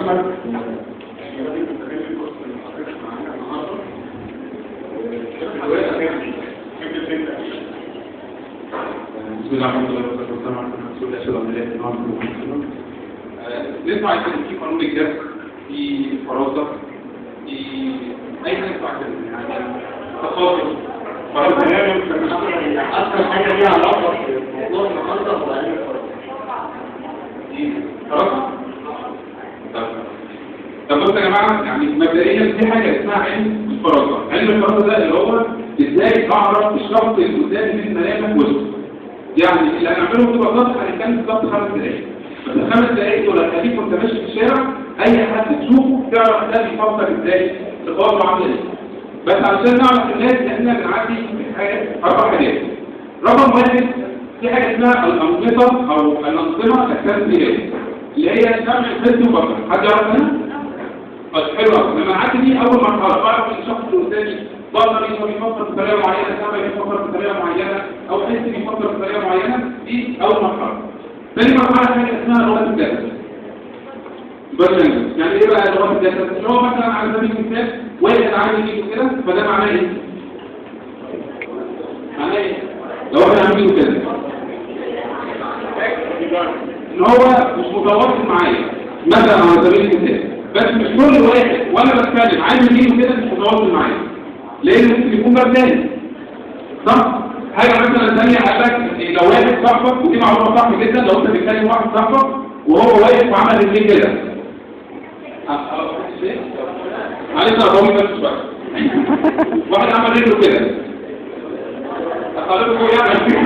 احمد. احنا لازم نستغل الفرصة اللي حضرتك معانا النهارده. بسم الله الرحمن الرحيم، والصلاة والسلام على رسول الله، اشهد ان لا اله الا الله وحده لا شريك له. نسمع ان في قانون الجذب، في فراسه، في اي حاجة اسمها كده، يعني تخاطر فراسه. اكتر حاجة ليها علاقة بموضوع النهارده هو علم الفراسة. دي فراسه. طب بصوا يا جماعة، يعني مبدئيا في حاجة اسمها علم الفراسة. علم الفراسة ده اللي هو ازاي اعرف الشخص اللي قدامي من ملامح وشه. يعني اللي هنعمله ببساطة هنتكلم بالظبط 5 دقائق، بس ال5 دقائق دول هخليك وانت ماشي في الشارع اي حد تشوفه تعرف ده بيفكر ازاي، صفاته عامله ايه. بس علشان نعرف الناس احنا بنعدي من حاجات 4 حاجات. رقم 1، في حاجة اسمها الانظمة او الانظمة التنفيذية اللي هي سمع الحس والبصر. حد يعرف منها؟ بس حلو قوي. لما نعدي دي اول مرحلة بعرف ان الشخص اللي قدامي بصري هو بيفكر بطريقة معينة، سمعي بيفكر بطريقة معينة، او حسي بيفكر بطريقة معينة. دي اول مرحلة. ثاني مرحلة حاجة اسمها لغة الجسد. يعني ايه بقى لغة الجسد؟ اللي هو مثلا على سبيل المثال واحد عامل ايده كده، فده معناه ايه؟ معناه ايه؟ لو واحد عامل ايده كده ان هو مش متواصل معايا مثلا على سبيل المثال، بس مش كل واحد وانا بتكلم عامل ايده كده مش متواصل معايا، لان ممكن يكون باب تاني، صح؟ حاجة مثلا ثانية قال لك لو واحد صاحبك، ودي معلومة صح جدا، لو انت بتكلم واحد صاحبك وهو واقف وعمل رجليه كده، معلش انا بقول بس شوية، واحد عمل رجله كده، اخليكم يعني